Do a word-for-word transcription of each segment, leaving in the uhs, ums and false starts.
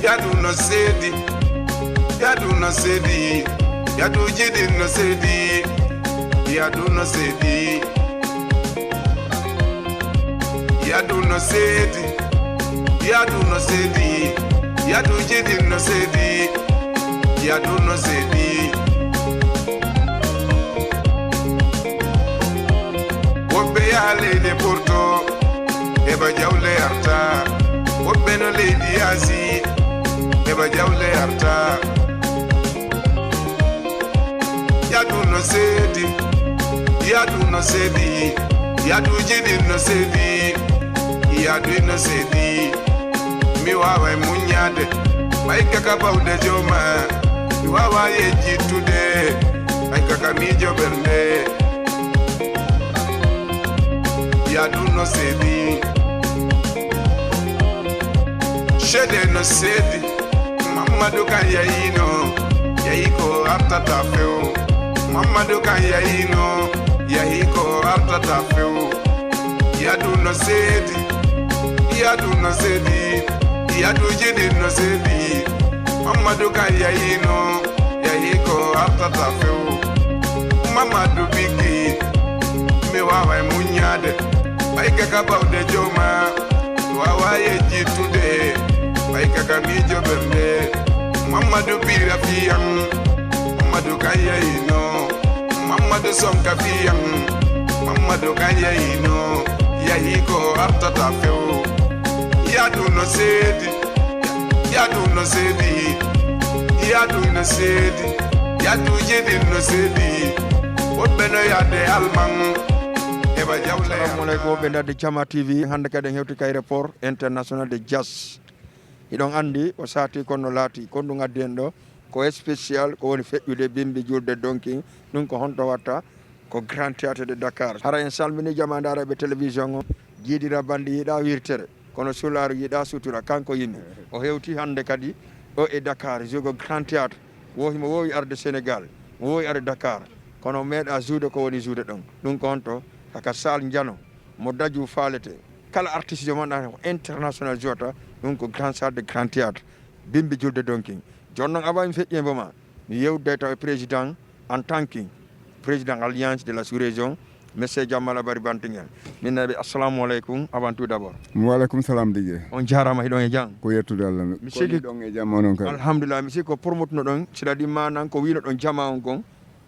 Yadu no sedi, yadu no sedi, yadu jidi no sedi, yadu no sedi. Yadu no sedi, yadu no sedi, yadu jidi no sedi, yadu no sedi. Woɓɓe yaha leyɗe Porto, heɓa jawle arta. Woɓɓe no leydi Asi, heɓa jawle arta. Yadu no sedi, yadu no sedi, yaduji ɗin no sedi, yadu no sedi. Mi waaway muññaade, ɓay kaka bawɗe jooma. Mi waawaa yejjittude, ɓay kaka miijo ɓernde. Yadu no sedi, ceede no sedi. Mammadu kan yahino, yahi ko artata few. Mammadu kan yahino, yahi ko artata few. Yadu no sedi, yadu no sedi, yaduji ɗin no sedi. Mammadu kan yahino, yahi ko artata few. Mammadu biki, mi waaway muññaade, ɓay kaka bawɗe jooma. Mi waawaa yejjittude, ɓay kaka miijo ɓernde. Mammadu Piira fiyan, Mammadu kan yahino. Mammadu Sonka fiyan, Mammadu kan yahino. Yahi ko artata few. Yadu no sedi, yadu no sedi, yadu no sedi, yaduji ɗin no sedi. Woɓɓe no yahde Alman, heɓa jawle. Assalamu aleykum, woɓɓe darde Jama T V. Hannde kadi en hewti ka aéroport international de Diass. Hiɗon anndi o saati kono laati. Kon ɗum addi en ɗo ko spécial, ko woni feƴƴude bimbi julde Donkin. Ɗum ko honto watta ko Grand Théâtre de Dakar. Hara en salmini jama ndaara ɓe télévision o, jiidira bandi yiɗa wirtere, kono sulaaru yiɗa sutura, kanko yimi. O hewti hannde kadi ɗo e Dakar, jogo Grand Théâtre. Wo himo wowi arde Sénégal, mo wowi arde Dakar, kono meeɗa juude ko woni juude ɗon. Ɗum ko honto? Haka salle njano, mo daju faalete. Kala artiste jo man ɗan ko international jota, ɗum ko Grand Salle de Grand Théâtre, bimbi julde Donkin. Jooni non, avant mi feƴƴi e Mboma, mi yewde taw e président, en tant que président Alliance de la Sous-Région, Monsieur Jammala Bari Bantingel. Min naɓe, assalamu aleykum, avant tout d'abord. Wa aleykum salam, D J. On jaarama, hiɗon e jam? Ko yettude Allah. Mi sigi ɗon e jam, onon kadi? Alhamdulillah, mi sigi ko promote no ɗon, c'est-à-dire manan ko wino ɗon jama on kon,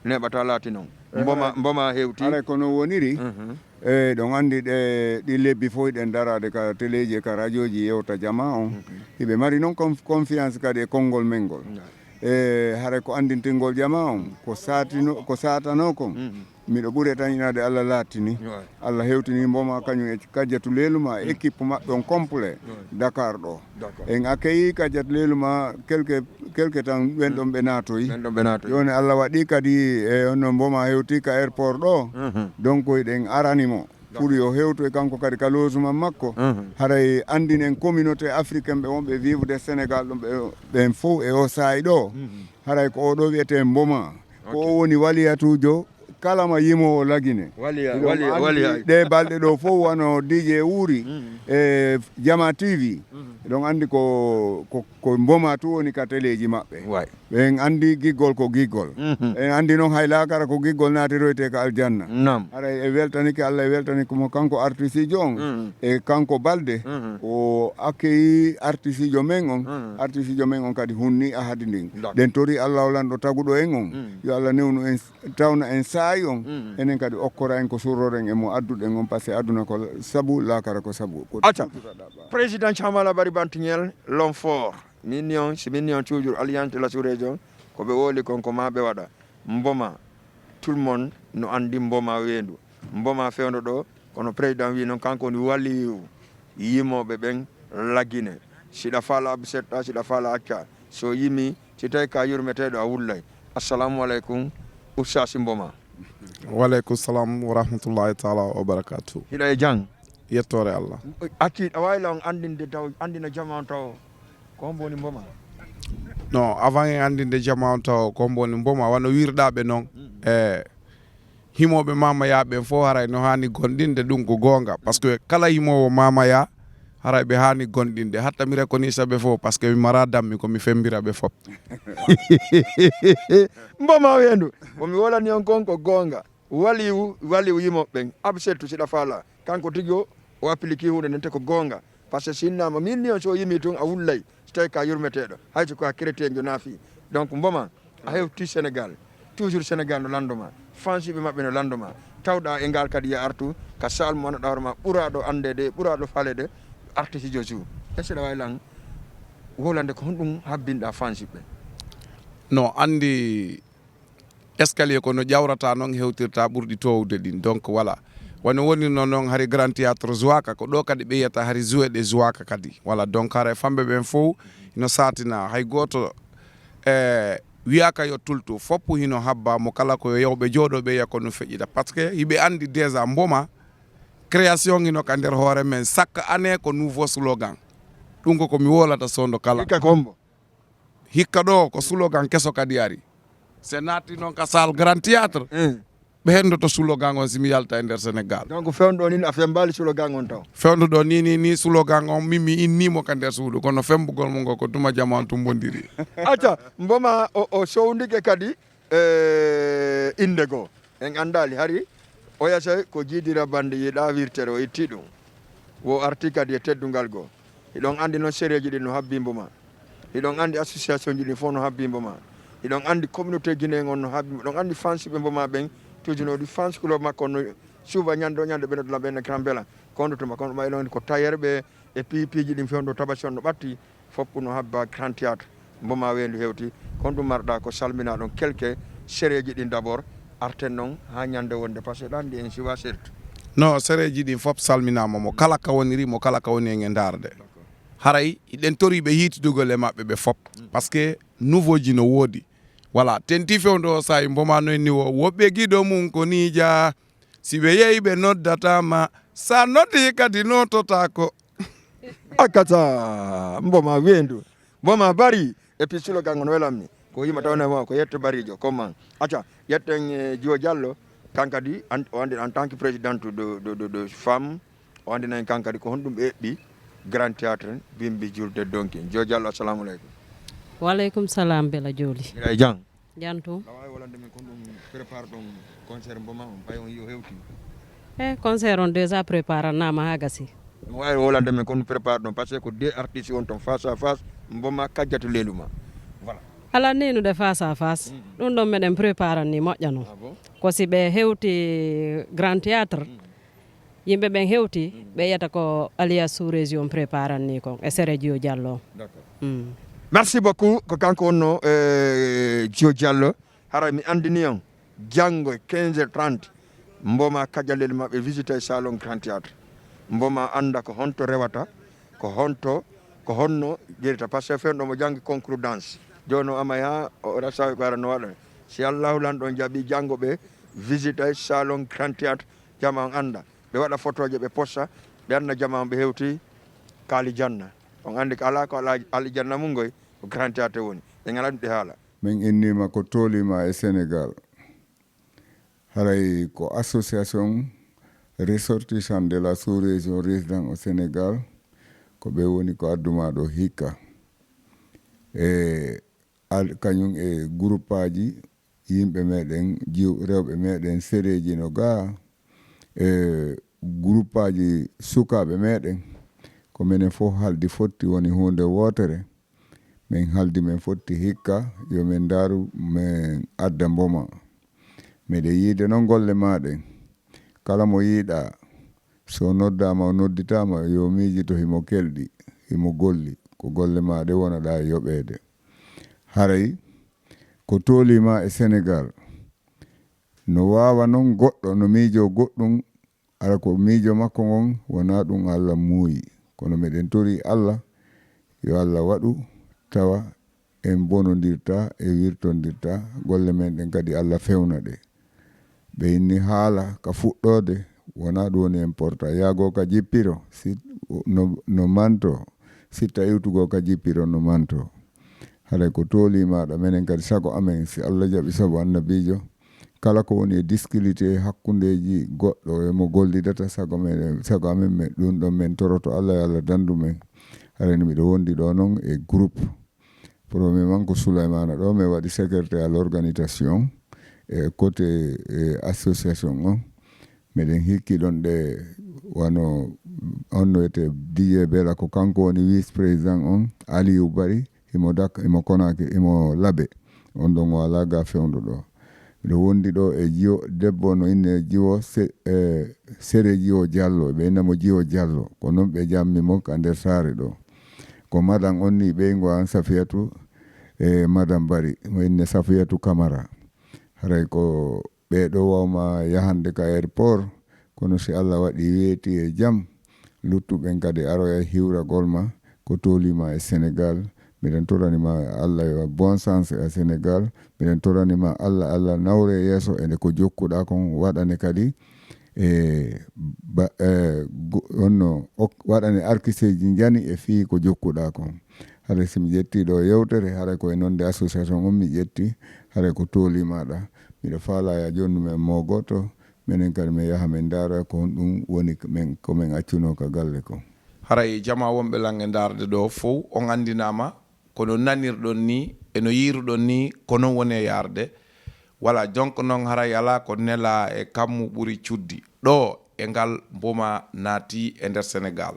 neɓata laati non. Eh, Mboma, haray, Mboma hewti. Haray ko non woniri. Mhm. E, ɗon anndi ɗe, ɗi lebbi fof hiɗen daraade ka teleeji e ka rajooji yewta jama on. Mhm. Hiɓe mari noon conf-, confiance kadi e konngol men ngol. Nja. E, haray ko anndintingol jama on, ko saatino, ko saatanoo kon. Mhm. Miɗo ɓuri e tan inaade Allah laattini. Nja. Allah hewtini Mboma kañum e Kajjatu Leeluma, e équipe maɓɓe on complet, Dakar ɗo. D'accord. En accueilli Kajjat Leeluma quelque, quelque temps ɓen ɗon ɓe naatoyi. Ɓen ɗon ɓe naatoyi. Jooni Allah waɗi kadi e onno Mboma hewti ka airport ɗo. Mhm. Donc eɗen arani mo. Pour yo hewto e kanko kadi ka logement makko. Mhm. Haray anndinen communauté africaine ɓe wonɓe vivre Sénégal ɗum ɓe, ɓen fof e o saa'i ɗo. Mhm. Haray ko o ɗo wiyetee Mboma. Ko o woni waliyatuujo kala ma yimoowo Lagine. Waliya, hiɗon waliya, anndi waliya. Ɗee balɗe ɗo fof wano D J Wuuri, mhm, e Jama T V. Mhm. Hiɗon anndi ko, ko, ko Mboma tu woni ka teleeji maɓɓe. Way. Ɓen anndi giggol ko giggol. Mhm. En anndi noon hay laakara ko giggol naatiroyte ka aljanna. Naam. Haray e weltanike Allah, e weltanike mo kanko artisiijo on. Mhm. E kanko Balde, mhm, o accueilli artisiijo men on. Mhm. Artisiijo men on kadi hunni ahadi ndin. D'accord. Ɗen tori Allah o lanɗo taguɗo en on. Mhm. Yo Allah newnu en tawna en saa'i on, mhm, enen kadi okkora en ko surroren e mo adduɗen on, parce que aduna ko sabu, laakara ko sabu. Ko acca. Président Jamala Bari Bantiñel, l'homme fort. Min ni on, si min ni on toujours, Alliance de la Sous-Région, ko ɓe woli kon ko ma ɓe waɗa. Mboma, tout le monde no anndi Mboma weendu. Mboma fewndo ɗo, kono président wi noon kanko woni waliyu yimooɓe ɓen Lagine. Siɗa faala Abou Setta, siɗa faala acca. So yimi, si tawi ka yurmeteeɗo a wullay. Assalamu aleykum, Oustaz Mboma. Wa aleykum salam wa rahmatullahi taala wa barakatuh. Hiɗa e jam? Yettoore Allah. Acci, a waawi la on anndinde taw, anndina jama on taw ko hombo woni Mboma? Non, avant en anndinde jama on taw ko hombo woni Mboma, wano wirɗaaɓe noon. Mm. E himooɓe Mamaya ɓen fof haray no haani gonɗinde, ɗum ko goonga. Parce que kala himoowo Mamaya Haray ɓe haani gonɗinde. Hatta mi reconnaît ɓe fof, parce que mi mara dammi, ko mi fembira ɓe fof. Mbo ma weendu. Ko mi wolani on kon ko goonga. Waliwu, waliwu yimo ɓen. Absel tu siɗa faala. Kanko tigi o, o appliqué huunde nden te ko goonga. Parce que si innama min ni on, so o yimi tun a wullay. So tawi ka yurmeteeɗo. Hay so ko a chrétien jo naafi. Donc, mbo ma, a hewti Sénégal. Toujours Sénégal no lanndo ma. Fansiɓe maɓɓe no lanndo ma. Tawɗa e ngal kadi ya artu ka salle mo annduɗa hoore ma ɓuraaɗo anndeede, ɓuraaɗo faaleede, artiste jo jour. Est-ce que aɗa waawi lan wolande ko honɗum habbinɗa fansiɓe? No anndi escalier ko no ƴawrata noon hewtirta ɓurɗi toowde ɗin. Donc, voilà. Wano wonirno noon hari Grand Théâtre Zuwaka, ko ɗo kadi ɓe yiyata hari joué ɗe Zuwaka kadi. Voilà, donc haray famɓe ɓen fof ino saatina. Hay gooto, eh, wiyaaka yo tultu. Foppu hino habba mo kala ko yo yaw ɓe jooɗo ɓe yiya ko no feƴƴita. Parce que hiɓe anndi déjà mbo ma création hino ka nder hoore men. Chaque année ko nouveau slogan. Ɗum ko ko mi wolata sondo kala. Hikka ko mbo? Hikka ɗo ko slogan keso kadi ari. Se naati noon ka salle Grand Théâtre, ɓe henndoto slogan on si mi yalta e nder Sénégal. Donc, fewndo ni a fembaali slogan on taw? Fewndo ɗo ni, ni, ni slogan on min mi innimo ka nder suudu, kono fembugol mo ngo ko tuma jama on tumbondiri. Acca, mbo ma o, o sowndike kadi, eh, innde goo. En anndaali hari, oya sey ko jiidira bannde yiɗa wirtere, o itti ɗum. Wo arti kadi e teddungal goo. Hiɗon anndi noon sereeji ɗin no habbi mbo ma. Hiɗon anndi association ji ɗin fof no habbi mbo ma. Hiɗon anndi communauté Guinée on no habbi. Hiɗon anndi fansiɓe mbo ma ɓen. Toujours no ɗi fans club makko no suuba ñande o ñande ɓe nodda ɓen Grand Bella. Kondo tuma, kono ɗum ay ɗon ko tailleur ɓe e piiji ɗin fewndo tabasi on no ɓatti. Foppu no habba Grand Théâtre. Mbo ma weendu hewti. Kono ɗum marɗa ko salmina ɗon quelque sereeji ɗin d'abord. Arten noon haa ñande wonde, parce que ɗan ɗi en siwa certes. No, sereeji ɗin fof salminaama mo kala ka woniri, mo kala ka woni en e ndaarde. Haray hiɗen tori ɓe hiitidugol e maɓɓe ɓe fof. Parce que nouveau ji no woodi. Voilà, tenti fewndo o saayi mbo ma no en ni wo, woɓɓe giɗo mum ko ni ja. Si ɓe yehi ɓe noddata ma, sa noddi kadi nototaako. Akata, mbo ma weendu, mbo ma bari, et puis slogan on welammi. Ko yima tawne mo, ko yetto barijo, comment? Acca, yetten, eh, Jiwo Diallo, kan kadi, an-, o andi en tant que présidente de, de, de, de femme, o andina en kan kadi ko honɗum ɓe eɓɓi Grand Théâtre bimbi julde donki. Jiwo Diallo, assalamu aleykum. Wa aleykum salam, Bella Joli. Mbiɗa e jam. Jam tun. Aɗa waawi wolande min kon ɗum prépare ɗon concert mbo ma on, ɓay on yo hewti? E concert on déjà préparanaama haa gasi. Ɗum waawi wolande min kon ɗum prépare ɗon, parce que ko deux artistes on ton face à face, mbo ma kajjatu lelu ma. Voilà. Alaa neenude face à face. Mm. Ɗum ɗon meɗen préparani moƴƴa non. Ah bon? Ko si ɓe hewti Grand Théâtre, mm, yimɓe ɓen hewti, ɓe yiyata ko alias sous-région préparanni kon e sere Jiyo Diallo. D'accord. Mm. Merci beaucoup. Ko kanko wonno, eh, Jiyo Diallo. Haray mi andini on, janngo e quinze heures trente, mbo ma kajalel maɓɓe visite e salon Grand Théâtre. Mbo ma anda ko honto rewata, ko honto, ko honno jerita. Parce que fewndo mo janngi concours danse. Jooni o ama ya, o rasa ko ara no waɗa. Si Allahu lanɗo on jaɓi, janngo ɓe visite e salon Grand Théâtre, jama on anda. Ɓe waɗa fotooje, ɓe posta, ɓe anna jama on ɓe hewti ka alijanna. On andi ko alaa ko alaa alijanna mum ngoy, ko Grand Théâtre woni. Ɓe ngala ɗum ɓe haala. Min innima ko Tolima e Sénégal. Haray ko association ressortissant de la sous-région résident au Sénégal, ko ɓe woni ko adduma ɗo hikka. E al-, kañum e groupaaji yimɓe meɗen, jiw-, rewɓe meɗen sereeji no gaa, e groupaaji sukaaɓe meɗen, ko menen fof haldi fotti woni huunde wootere. Min haldi min fotti hikka, yo min ndaaru, min adda mboma. Miɗe yiide noon golle maa ɗen. Kala mo yiiɗaa, so noddaama, o nodditaama, yo miijito himo kelɗi, himo golli. Ko golle maa ɗe wonoɗaa e yoɓeede. Haray ko toolii maa e Senegaal. No waawa noon goɗɗo no miijoo goɗɗum, hara ko miijo makko ngon wonaa ɗum Allah muuyi. Kono miɗen torii Allah, yo Allah waɗu tawa en bonondirtaa e wirtondirtaa, golle men ɗen kadi Allah fewna ɗe. Ɓe inni haala ka fuɗɗoode, wonaa ɗum woni important. Yaagoo ka jippiro, si no, no manto, sitta iwtugoo ka jippiro no manto. Haray ko toolii maaɗa, menen kadi sago amen, si Allah jaɓi sabu annabiijo, kala ko woni e difficulté hakkundeeji goɗɗo e mo gollidata, sago men, sago amen, men, ɗum ɗon men toroto Allah, yo Allah danndu men. Haray no miɗo wondi ɗo noon e groupe. Premièrement ko Souleymane ɗo, mi waɗi secrétaire à l'organisation e côté e association on. Miɗen hikki ɗon ɗe wano on no wiyetee D J Bela, ko kanko woni vice président on, Aliou Bari, himo Dak-, himo Konake, himo Labe. On ɗon o alaa ga fewndo ɗo. Miɗo wondi ɗo e jiwo, debbo no inne jiwo se-, e sere jiwo Diallo, ɓe inna mo jiwo Diallo. Ko non ɓe jammi mo ka nder saare ɗo. Ko madan on ni ɓeyngo an Safiyatu e madan Bari, mo inne Safiyatu Kamara. Haray ko ɓee ɗo wawma yahande ka aéroport, kono si Allah waɗi weeti e jam, luttuɓen kadi aroya hiwragol ma ko toolima e Sénégal. Miɗen torani ma Allah yo bon sens e Sénégal. Miɗen torani ma Allah, Allah nawre yeeso e nde ko jokkuɗa kon, waɗane kadi e ba-, e go-, onno ok-, waɗane arkiseeji njani e fii ko jokkuɗa kon. Haray si mi ƴetti ɗo yewtere, haray ko e nonde association on mi ƴetti, haray ko tooli maɗa. Miɗo faala ya jonndu men mo goto, menen kadi men yaha men ndaara ko honɗum woni men, ko men accuno ka galle ko. Haray jama wonɓe lan e ndaarde ɗo fow, on anndinaama, kono nanirɗon ni, e no yiiruɗon ni, ko non woni e yaarde. Wala, jonko non haray alaa ko nela e kammu ɓuri cuddi. Ɗo e ngal Mboma naati e nder Senegal.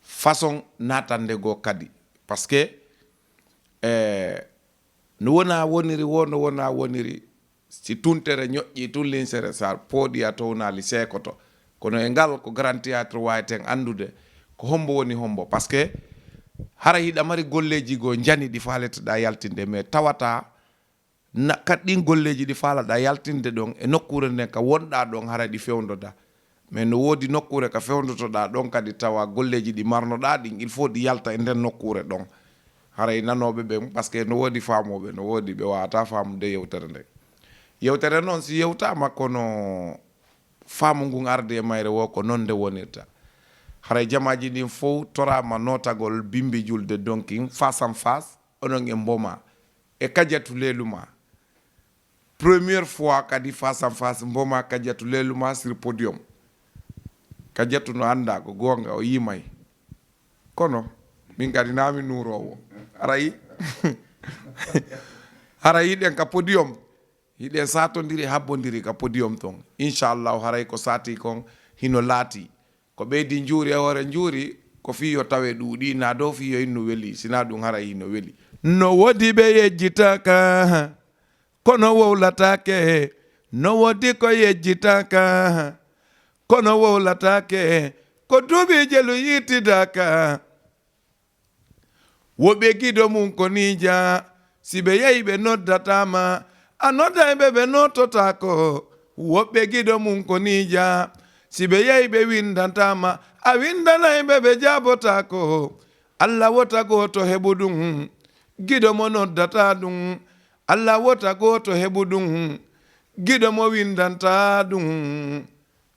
Façon naatande goo kadi. Parce que, eh, no wona woniri wo, no wona woniri, si tuntere ñoƴƴi tun linsere, sa pooɗi a townaali seekoto. Kono e ngal ko Grand Théâtre wayten anndude ko hombo woni hombo. Parce que hara hiɗa mari golleeji goo njani ɗi faaleteɗaa yaltinde, mais tawata na, kat ɗin golleeji ɗi faalaɗaa yaltinde ɗon e nokkuure nden ka wonɗaa ɗon, hara ɗi fewndoda. Mais no woodi nokkuure ka fewndotoɗaa ɗon kadi tawa golleeji ɗi marnoɗaa ɗin, il faut ɗi yalta e nden nokkuure ɗon. Haray nanooɓe ɓen, parce que no woodi faamooɓe, no woodi ɓe waawata faamude yewtere nden. Yewtere non si yewtaama kono faamu ngun arde e mayre wo ko non nde wonirta. Haray jamaaji ɗin fow toraama nootagol Bimbi Julde Donkin face en face, onon e Mboma, e Kadiatou Leluma. Première fois kadi face en face, Mboma Kadiatou Leluma sur podium. Kadiatou no annda ko goonga, o yimay. Kono min kadi na mi nuuroowo. Haray, haray hiɗen ka podium. Hiɗen satondiri, habbondiri ka podium ton. Inchallahu, haray ko sati kon hino laati. Ko ɓeydi njuuri e hoore njuuri, ko fii yo tawe ɗuuɗi, na dow fii yo innu weli, sina ɗum haray hino weli. No woodi ɓe yejjitaka, kono wowlatake. No woodi ko yejjitaka, kono wowlatake. Ko duuɓi jelu yittidaka. Woɓɓe giɗo mum ko niija, si ɓe yahi ɓe noddataa ma, a nodday ɓe ɓe nottotaako. Woɓɓe giɗo mum ko niija, si ɓe yahi ɓe windantaa ma, a windanay ɓe ɓe jaabotaako. Alla wota gooto heɓu ɗum, giɗo mo noddataa ɗum. Alla wota gooto heɓu ɗum, giɗo mo windantaa ɗum.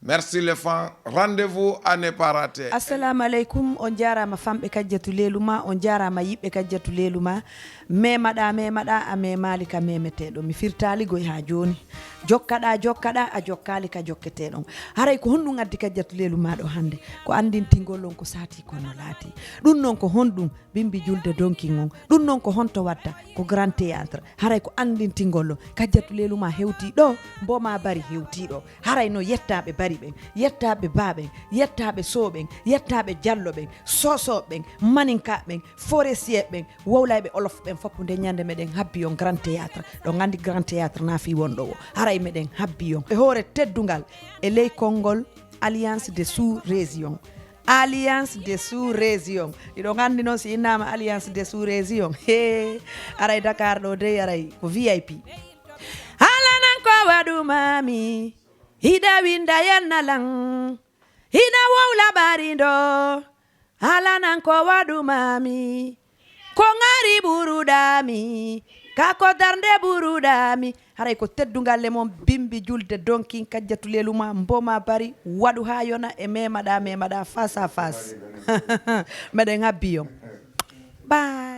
Merci les fans. Rendez-vous à ne pas rater. Assalamu aleykum. On jaaraama famɓe Kajjatu Leeluma, on jaaraama yiɓɓe Kajjatu Leeluma. Memaɗa, memaɗa, a memaali ka memeteeɗo. Mi firtaali goy haa jooni. Jokkaɗa, jokkaɗa, a jokkaali ka jokketeeɗon. Haray ko honɗum addi Kajjatu Leeluma ɗo hannde? Ko anndintingol on ko saati kon no laati. Ɗum non ko honɗum? Bimbi julde donkin on. Ɗum non ko honto watta? Ko Grand Théâtre. Haray ko anndintingol on. Kajjatu Leeluma hewti ɗo, Mboma Bari hewti ɗo. Haray no yettaaɓe Bari ɓen, yettaaɓe Ba ɓen, yettaaɓe Sow ɓen, yettaaɓe Jallo ɓen, Soosooɓe ɓen, Maninkaaɓe ɓen, Forestier ɓen, wowlayɓe Olof ɓen fof, nde ñande meɗen habbi on Grand Théâtre. Ɗo nganndi Grand Théâtre na fii wonɗo o. Haray meɗen habbi on e hoore teddungal e ley konngol Alliance des Sous-Régions. Alliance des Sous-Régions. Hiɗon anndi noon si innaama Alliance des Sous-Régions. Hee, aray Dakar ɗo dey, aray ko V I P. Haala nan ko waɗumaami, hiɗa winda yenna lan, hiɗa wowla ɓarindo. Haala nan ko waɗumaami, ko ŋari ɓuruɗaami, ka ko darnde ɓuruɗaami. Haray ko teddungal le mon Bimbi julde donkin Kajjatu Leeluma, Mboma Bari, waɗu haa yona e memaɗa, memaɗa face à face. Meɗen habbi on. Bye.